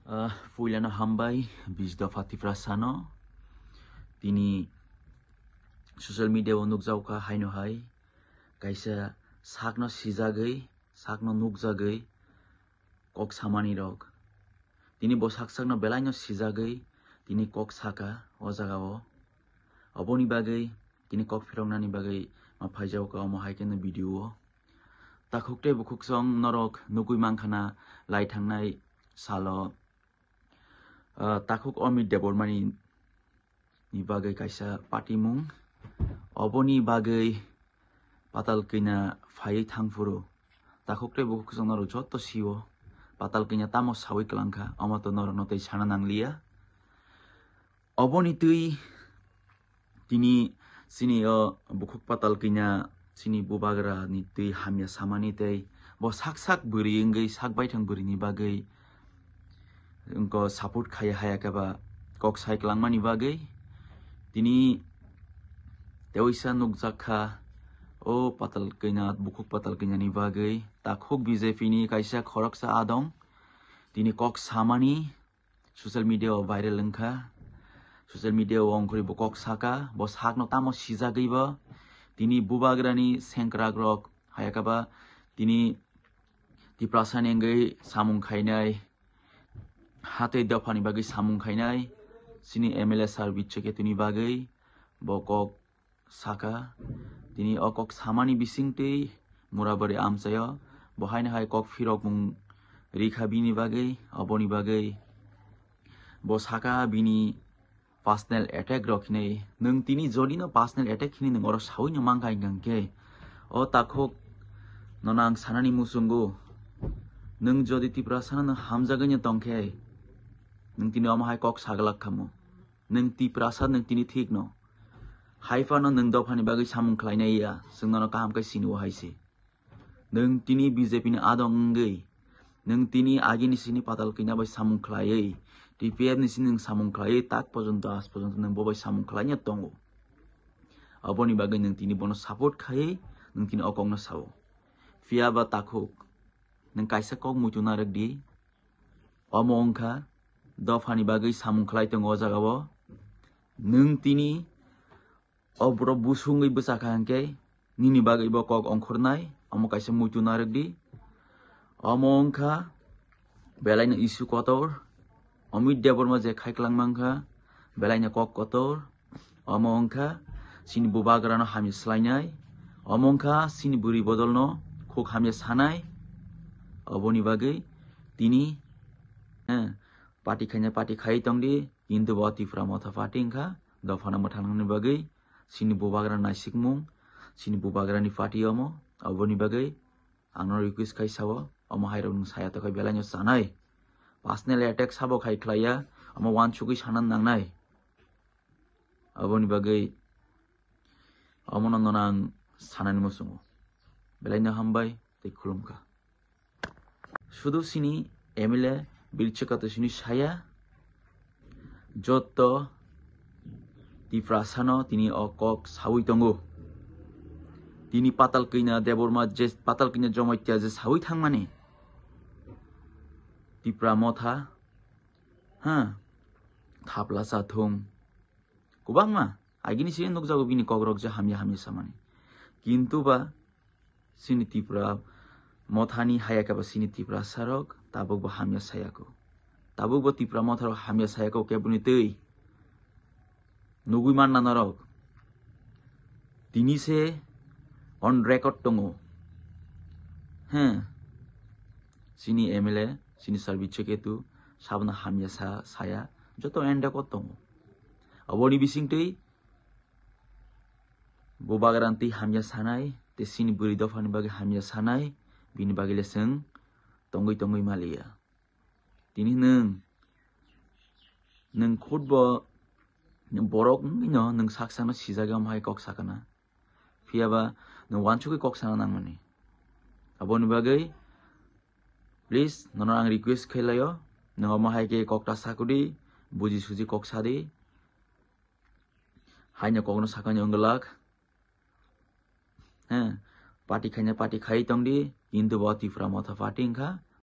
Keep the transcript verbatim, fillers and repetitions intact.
Ah, puilano hambai, bis dopha Tiprasano. Tini social media o nukjago kha haino hai, kaisa sakno sijagwi, sakno nukjagwi kok samani rok. Tini bo sak sakno belaino sijagwi tini kok saka o jaga o. Oboni bagwi tini kok phiroknani bagwi ma phaijago kha omo hai kheno video o. Takhuk tei bukhuk song norok nugwi mankha na lai thangnai salo, ah, takhuk Amit Debbarmani ni bagwi kaisa patimung. Oboni bagwi patal kina phaiwi thangphuru takhuk tei bukhuk song norok joto sio patal kina tamo sawi klangkha, omo to norokno tei sana nangliya. Oboni twi tini chini o bukhuk patal kina chini bubagra ni twi hamya samani tei bo sak sak bwrwi wngwi sak baithang bwrwi ni bagwi wngko support khai haya khe ba kok sai klangmani bagwi tini teoisa nukjak kha o patal kina, bukhuk patal kina ni bagwi takhuk B J P ni kaisa khoroksa adong tini kok samani social media o viral wngkha. Social media o ongkhorwi bo kok saka, bo sakno tamo sijagwi bo. Tini bubagrani sengkrak rok hayakaba tini Tiprasa ni wngwi samung khainai, hatei dophani bagwi samung khainai, chini M L A sir Bicheketuni bagwi bo kok saka, tini o kok samani bisingtwi Murabari amchaio, bo haino hai kok phirokmung rikha bini bagwi, oboni bagwi bo saka bini personal attack rok hinwi, nwng tini jodi no personal attack hinwi nwng oro sawi no mankha hinkha hinkhe, o takhuk nono ang sanani muchungo, nwng jodi Tiprasano no hamjagwi no tongkhe, nwng tini omo hai kok saglak khamu. Nwng Tiprasa, nwng tini thik no. Hai phano nwng dophani bagwi samung khlainai ya, chwng nono kaham khe sini o hai se. Nwng tini B J P ni adong wngwi, nwng tini agini sini patal kina bai samung khlaiwi, T P F ni sini nwng samung khlaiwi, tak pojonto, as pojonto nwng bo bai samung khlaina tongo. Aboni bagwi nwng tini bono support khai, nwng tini o kokno sao. Phiya ba takhuk, nwng kaisa kok muitu narwk di. Omo wngkha dophani bagwi samung khlai tongo o jagao. Nwng tini o borok busungwi bwchakha hinkhe nini bagwi bo kok ongkhornai, omo kaisa muitu narwk di. Omo wngkha belaino issue kotor, Amit Debbarma je khai klangma wngkha belaino kok kotor. Omo wngkha chini bubagrano hamya swlainai, omo wngkha chini bwrwi bodolno khuk hamya sanai. Oboni bagwi tini, eh, party khaina party khai tongdi, kintu bo Tipra Motha party wngkha, dophano mwthangnani bagwi chini bubagra naisikmung, chini bubagrani party omo, oboni bagwi ang no request khai sao, omo hai rok nwng saya tokha belaino chanai. Personal attack sabo khai khlaiya, omo wansugwi sana nangnai. Aboni bagwi omono nono ang sanani muchungo. Belaino hambai tei khulumkha. Sudu sini M L A Birchekato sini saya, jotto Tiprasano tini o kok sawi tongo. Tini patal kina Debbarma je patal kina Jomatia je sawi thangmani Tipra Motha, ha, thapla chathung. Kwbangma agini sini nukjago bini kokrok je hamya hamya samani. Kintu ba sini Tipra Mothani haya khe ba sini Tiprasa rok tabuk bo hamya sayako. Tabuk bo Tipra Motha rok hamya sayako keboni twi. Nugwi manna norok. Tini se on record tongo. He. Sini M L A, sini Sarbijit Ketu, sabna hamya sa, saya, joto on record tongo. Aboni bisingtwi bubagrani twi hamya sanai, tei sini bwrwi dophani bagwi hamya sanai, bini bagwi le chwng tongwi tongwi maliya. Tini nwng, nwng khutbo borok wngwino nwng sak sakno sijagwi omo hai kok sakana. Phiya ba nwng wansugwi kok sana nangmani. Aboni bagwi, please, nono ang request khlai laio, nwng omo hai khe kok ta sakudi, buji suji kok sadi. Haino kokno sakani wngwlak. He, party khaina party khai tongdi, kintu bo Tipra Motha party wngkha,